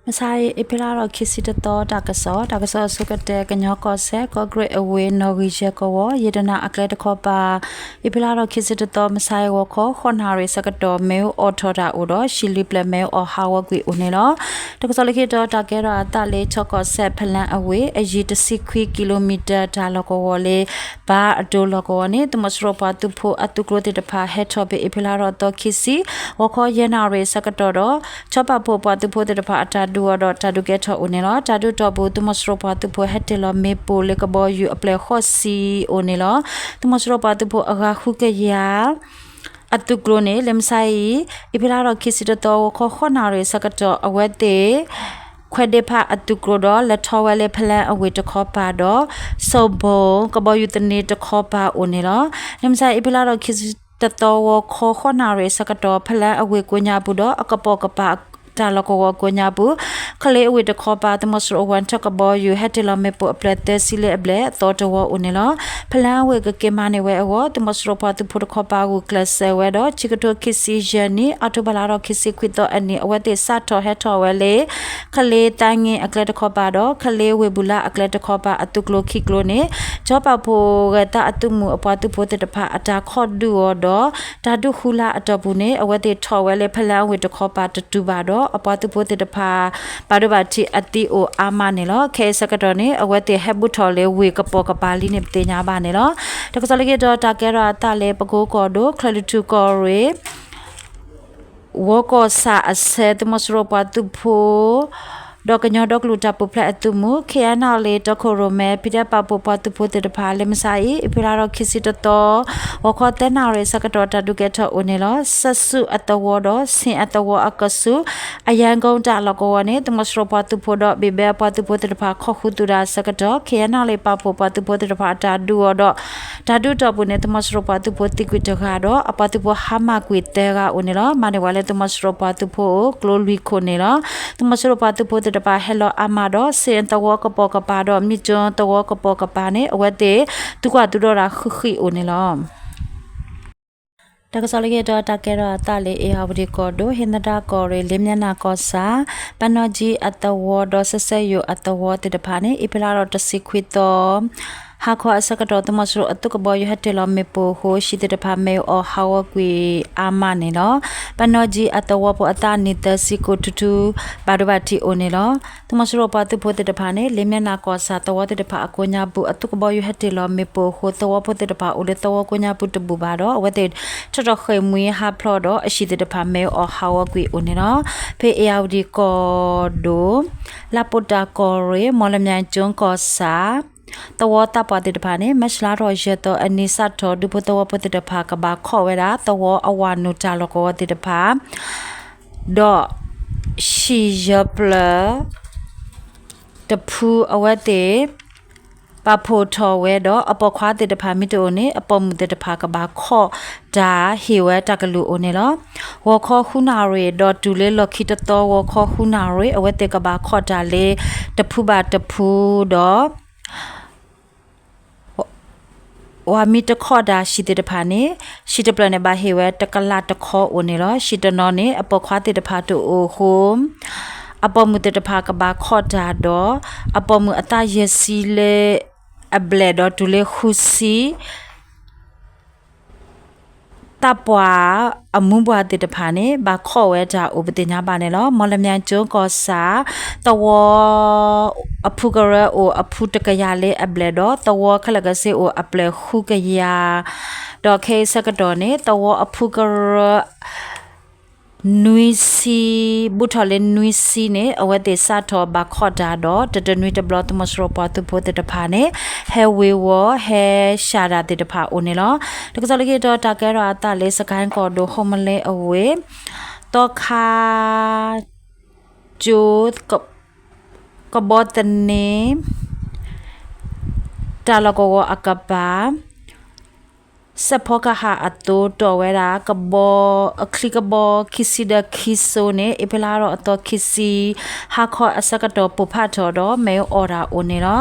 မဆါအံၤ အ့ဖြ့လါထီၣ်ခံဆံတသီ တၢ်ကစီၣ်, တၢ်ကစီၣ်အဆိကတၢၢ် ကညီကီၢ်စဲၣ် ကီၢ်ကရ့ၣ်အဝ့ၢ် နီၣ်ဂံၢ်ယဲၢ်ကဝီၤ ယံာ်တနၤအကျဲတခီပၤ, အ့ဖြ့လါထီၣ်ခံဆံတသီ မဆါအံၤ ဂီၤခီ ဃိးနၣ်ရံၣ်ဆၢကတီၢ် မ့ၣ်အူအီၣ်ထီၣ်တၢ်အိၣ်ဒီး ဟံၣ်လွံၢ်ဖျၢၣ်မ့ၣ်အူအီၣ်ဟးဂီၤကွံာ်အိၣ်န့ၣ်လီၤ. တၢ်ကစီၣ်လၢခံတီၤ တၢ်ကဲထီၣ်အသးလၢ ချီကီၢ်စဲၣ် ဖလၢအဝ့ၢ် အယံၤတဆံခွံ ကံလိမံတၢၣ် တၢ်လီၢ်ကဝီၤလၢ ဘါအဒိလီၢ်ကဝီၤန့ၣ် သုးမီၤစိရိၤပှၤသုးဖိအသုးကျိၤသ့ၣ်တဖၣ် ဟဲထီၣ်ဖဲအ့ဖြ့လါထီၣ်သီခံဆံ ဂီၤခီယဲၢ်နၣ်ရံၣ်ဆၢကတီၢ်ဒီး ဆီပာ်ဖှိၣ်ပှၤသုးဖိသ့ၣ်တဖၣ်အတၢ်ဒုးအီၤဒီး တၢ်ဒုးကဲထီၣ်အိၣ်န့ၣ်လီၤ. တၢ်ဒုးတီၢ်ပူၤ သုးမီၤစိရိၤပှၤသုးဖိဟဲတ့ၢ်လီၤမ့ၣ်ပိၢ်လၢကဘီယူၤအပျဲၢ်ဃိးဆံအိၣ်န့ၣ်လီၤ. သုးမီၤစိရိၤပှၤသုးဖိအဂၤဃုကယၤ အသုးကျိၤန့ၣ် လၢမဆါအံၤ အ့ဖြ့လါထီၣ်ခံဆံတသီ ဂီၤခီဃိးနၣ်ရံၣ်ဆၢကတီၢ် အဝဲသ့ၣ် ခွဲးဒ့ဖးအသုးကျိၤဒီး လဲၤထီၣ်ဝဲလၢဖလၢအဝ့ၢ်တခီပၤဒီး စီၤဘိၣ် ကဘီယူၤသန့တခီပၤအိၣ်န့ၣ်လီၤ. လၢမဆါအံၤ အ့ဖြ့လါထီၣ်ခံဆံတသီ ဂီၤခီဃိးနၣ်ရံၣ်ဆၢကတီၢ် ဖလၢအဝ့ၢ်ကိးညါပူၤဒီး အကပိာ်ကပၤ တၢ်လီၢ်ကဝီၤကိးညါပူၤ ခလ့အဝ့ၢ်တခီပၤ သုးမီၤစိရိၤအဝဲထၢၣ်ကဘီယူၤ ဟဲတ့ၢ်လီၤမ့ၣ်ပိၢ်အပျဲၢ်သၢဆံလၢအဘျဲၣ် အသီတဝီအိၣ်န့ၣ်လီၤ. ဖလၢအဝ့ၢ်ကက့ၤမၤန့ၢ်ဝဲအဂီၢ် သုးမီၤစိရိၤပှၤသုးဖိတခီပၤ ဂုာ်ကျဲးစၢးဝဲဒီး ခံကထိခံဆံယဲၢ်နံၣ် အီးထိဘၢၣ်လါထီၣ်ခံဆံခွံသီအနံၤ အဝဲသ့ၣ်စးထီၣ်ဟဲထီၣ်ဝဲလၢ ခလ့သါင့အကျဲတခီပၤဒီး ခလ့ဝ့ၢ်ဘူလါအကျဲတခီပၤအသုးကျိၤခံကျိၤန့ၣ် ဆီပာ်ဖှိၣ်ဂဲၤသးအသုးမုၢ်အပှၤသုးဖိသ့ၣ်တဖၣ် အတၢ်ခိးဒုးအီၤဒီး တၢ်ဒုးဃုလါအတီၢ်ပူၤန့ၣ် အဝဲသ့ၣ်ထီၣ်ဝဲလၢဖလၢအဝ့ၢ်တခီပၤတတုၤဘၣ်ဒီး အပှၤသုးဖိသ့ၣ်တဖၣ် ဘၣ်ဒိဘၣ်ထံးအသံအိၣ်အါမးန့ၣ်လီၤ. ခဲအံၤဆၢကတီၢ်န့ၣ် အဝဲသ့ၣ်ဟဲဘူးထီၣ်လၢဝ့ၢ်ကပိာ်ကပၤလံန့ၣ် ပသ့ၣ်ညါဘၣ်န့ၣ်လီၤ. တၢ်ကစီၣ်လၢခံတီၤ တၢ်ကဲထီၣ်အသးလၢ ပကိကီၢ်ဒိၣ် ချၢၣ်လွံၢ်ထူၣ်ကီၢ်ရ့ၣ် ဝီကီၢ်ဆၣ်အဆၢ သုးမီၤစိရိၤပှၤသုးဖိ ဒီးကညီဒီကလုာ်တၢ်ပူၤဖျဲးအသုးမုၢ် ခ့ၣ်အဲၣ်နၣ်လ့ၣ် တီခိၣ်ရိၣ်မဲ ဖံးဒဲးပာ်ဖှိၣ်ပှၤသုးဖိသ့ၣ်တဖၣ် လၢမဆါအံၤ အ့ဖြ့လါထီၣ်ခံဆံတသီ ဂီၤခီသၢနၣ်ရံၣ်ဆၢကတီၢ် တၢ်ဒုးကဲထီၣ်အိၣ်န့ၣ်လီၤ. စဲးဆူအသဝီဒီး ဆ့ၣ်အသဝီအကဆူး အယဲၢ်ကိတၢ်လီၢ်ကဝီၤန့ၣ် သုးမီၤစိရိၤပှၤသုးဖိဒီး ဘံၣ်ဘဲပှၤသုးဖိသ့ၣ်တဖၣ် ခိးဃုသူၣ်တၢ်ဆၢကတီၢ် ခ့ၣ်အဲၣ်နၣ်လ့ၣ်ပာ်ဖှိၣ်ပှၤသုးဖိသ့ၣ်တဖၣ် တၢ်ဒုးအီၤဒီး တၢ်ဒုးတီၢ်ပူၤန့ၣ် သုးမီၤစိရိၤပှၤသုးဖိသံကွံာ်တဂၤဒီး အပှၤသုးဖိဟါမၢ်ကွံာ်သၢဂၤအိၣ်န့ၣ်လီၤ. မၤန့ၢ်ဝဲလၢသုးမီၤစိရိၤပှၤသုးဖိအကျိလွံၢ်ခိၣ်န့ၣ်လီၤ. သုးမီၤစိရိၤပှၤသုးဖိသ့ၣ်တဖၣ်ဟဲလီၤအါမးဒီး ဆ့ၣ်သဝီကပိာ်ကပၤဒီး မ့ၢ်ကၠိသဝီကပိာ်ကပၤန့ၣ် အဝဲသ့ၣ် သုကွၢ်သုဒီးတၢ်ဃံးဃံးအိၣ်န့ၣ်လီၤ. တၢ်ကစီၣ်လၢခံတီၤ တၢ်ကဲထီၣ်အသးလၢ အ့ၣ်ယၣ်ဝတံၣ်ကီၢ်ဒိၣ် ဟ့ၣ်သဒါကီၢ်ရ့ၣ် လ့ၣ်မၠဲၣ်နၢ်ကီၢ်ဆၣ် ပနီၣ်ကၠံအသဝီဒီး စဲးဆဲးယိၤအသဝီသ့ၣ်တဖၣ်န့ၣ် အ့ဖြ့လါထီၣ်တဆံခွံသီ ဟါခီအဆၢကတီၢ် သုးမီၤစိရိၤအသုးကဘီယူၤဟဲတ့ၢ်လီၤမ့ၣ်ပိၢ်အဃိ ဟံၣ်သ့ၣ်တဖၣ်မ့ၣ်အူအီၣ်ဟးဂီၤကွံာ်အါမးန့ၣ်လီၤ. ပနီၣ်ကၠံအသဝီဖိအသးနံၣ်သၢဆံကိးထူထူ ဘၣ်ဒိဘၣ်ထံးအိၣ်န့ၣ်လီၤ. သုးမီၤစိရိၤပှၤသုးဖိသ့ၣ်တဖၣ်န့ၣ် လ့ၣ်မၠဲၣ်နၢ်ကီၢ်ဆၣ်သဝီသ့ၣ်တဖၣ်အကိးညါပူၤ အသုးကဘီယူၤဟဲတ့ၢ်လီၤမ့ၣ်ပိၢ်အဃိ သဝီဖိသ့ၣ်တဖၣ်အိၣ်လၢသဝီကိးညါပူၤတဘူၣ်ဘၣ်ဒီး အဝဲသ့ၣ်ထီၣ်ထီၣ်ဃ့ၢ်မှံဟးဖျိးဒီး အဟံၣ်သ့ၣ်တဖၣ်မ့ၣ်အူအီၣ်ဟးဂီၤကွံာ်အိၣ်န့ၣ်လီၤ. ဖဲအ့ၣ်ယၣ်ဝတံၣ်ကီၢ်ဒိၣ် လၢပိၣ်တၢ်ကီၢ်ရ့ၣ် မီၣ်လမၠဲၣ်ကၠိကီၢ်ဆၣ် သဝီသးပှၢ်သ့ၣ်တဖၣ်န့ၣ် မၢ်ၡးလါထီၣ်ယဲၢ်သီအနံၤစးထီၣ် ဒူဖိသဝီဖိသ့ၣ်တဖၣ်ကဘၣ်ခိးဝဲဒၣ် သဝီအဝၤနုာ်တၢ်လီၢ်ကဝီၤသ့ၣ်တဖၣ် ဒီး ဟံၣ်ယဲၢ်ဖျၢၣ် တဖုအဝဲသ့ၣ် ပာ်ဖှိၣ်ထီၣ်ဝဲဒီး အပိာ်ခွါသ့ၣ်တဖၣ်မ့ၢ်တအိၣ်န့ၣ် အပိာ်မုၣ်သ့ၣ်တဖၣ်ကဘၣ်ခိးတၢ်ဟ့ၣ်ဝဲတၢ်ကလုၢ်အိၣ်န့ၣ်လီၤ. ဂီၤခီဃုနၣ်ရံၣ်ဒီးတုၤလၢလီၢ်ခံတသီ ဂီၤခီဃုနၣ်ရံၣ် အဝဲသ့ၣ်ကဘၣ်ခိးတၢ်လၢ တဖုဘၣ်တဖုဒီး ပှၤမ့ၢ်တခိးတၢ်ဟံၣ်သ့ၣ်တဖၣ်န့ၣ် ဟံၣ်တဖျၢၣ်န့ၣ် ဘၣ်ဟ့ၣ်ဝဲတကလးတခီအိၣ်န့ၣ်လီၤ. ဟံၣ်တနီၤန့ၣ် အပိာ်ခွါသ့ၣ်တဖၣ်တအိၣ်အဃိ အပိာ်မုၣ်သ့ၣ်တဖၣ်ကဘၣ်ခိးတၢ်ဒီး အပိာ်မုၣ်အသးယဲၢ်ဆံလၢအဘျဲၣ်ဒီးတုၤလၢဃုဆံ သးပှၢ်အမူဘှၢ်သ့ၣ်တဖၣ်န့ၣ် ဘၣ်ခိးဝဲတၢ်အိၣ်ပသ့ၣ်ညါဘၣ်န့ၣ်လီၤ. မီၣ်လမၠဲၣ်ကၠိကီၢ်ဆၣ် သဝီအဖုကရၢအိၣ်အဖုတကယၤလၢအဘျဲၣ်ဒီး သဝီခဲလၢာ်ကဆ့အိၣ်အပျဲၢ်ဃုကယၤ ဒီးခဲအံၤဆၢကတီၢ်န့ၣ် သဝီအဖုကရၢ နွံဆံ ဘူးထီၣ်လၢနွံဆံန့ၣ် အဝဲသ့ၣ်စးထီၣ်ဘၣ်ခိးတၢ်ဒီး တတနွံတဘျီ သုးမီၤစိရိၤပှၤသုးဖိသ့ၣ်တဖၣ်န့ၣ် ဟဲဝ့ၤဝီၤ ဟဲဆှၣ်တၢ်သ့ၣ်တဖၣ်အိၣ်န့ၣ်လီၤ. တၢ်ကစီၣ်လၢခံတီၤ တၢ်ကဲထီၣ်အသးလၢ စကဲၣ်ကီၢ်ဒိၣ် ဟိမလ့အဝ့ၢ် သီခါကၠိ ကဘီသန့ တၢ်လီၢ်ကဝီၤအကပၤ စဲးဖီကဟၣ်အသိး တီၢ်ဝဲဒၣ် ကဘီ အချံကဘီ ခံဆံဒီးခံစိန့ၣ် အ့ဖြ့လါထီၣ်အသီခံဆံ ဟါခီအဆၢကတီၢ် ပိၢ်ဖးထီၣ်ဒီး မ့ၣ်အူအီၣ်တၢ်အိၣ်န့ၣ်လီၤ.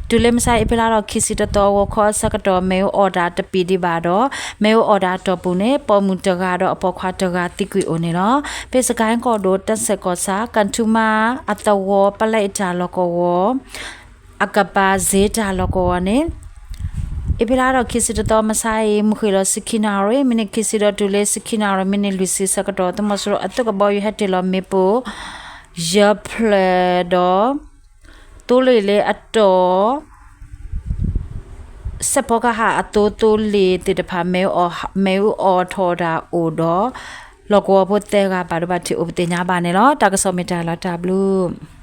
တုၤလၢမုၢ်ဆါအ့ဖြ့လါထီၣ်ခံဆံတသီ ဂီၤခီအဆၢကတီၢ် မ့ၣ်အူအီၣ်တၢ်တပံာ်ဒံးဘၣ်ဒီး မ့ၣ်အူအီၣ်တၢ်အတီၢ်ပူၤန့ၣ် ပိာ်မုၣ်တဂၤဒီးအပိာ်ခွါတဂၤသံကွံာ်အိၣ်န့ၣ်လီၤ. ဖဲစကဲၣ်ကီၢ်ဒိၣ် တၢ်ဆဲးကီၢ်ဆၣ် ကၣ်ထူမါအသဝီ ပလဲအတၢ်လီၢ်ကဝီၤ အကပၤစ့တၢ်လီၢ်ကဝီၤန့ၣ် အ့ဖြ့လါထီၣ်ခံဆံတသီ မုၢ်ဆါအံၤ မုၢ်ဃ့ၢ်လီၤဆံခံနၣ်ရံၣ် မံးနံးခံဆံဒီး တုၤလၢဆံခံနၣ်ရံၣ် မံးနံးလွံၢ်ဆံဆၢကတီၢ် သုးမီၤစိရိၤအသုးကဘီယူၤဟဲတ့ၢ်လီၤမ့ၣ်ပိၢ် ယဲၢ်ဖျၢၣ်ဒီး သိလ့ၣ်လၢအတီၢ် စဲးဖီကဟၣ်အသိသိလ့ၣ်သ့ၣ်တဖၣ် မ့ၣ်အူအီၣ်ထီၣ်တၢ်အိၣ်ဒီး လီၢ်ကဝီၤဖိသၢဂၤဘၣ်ဒိဘၣ်ထံးအိၣ်ပသ့ၣ်ညါဘၣ်န့ၣ်လီၤ. တၢ်ကစီၣ်မ့ၢ်တၢ်လီၤတၢ်ဘျုး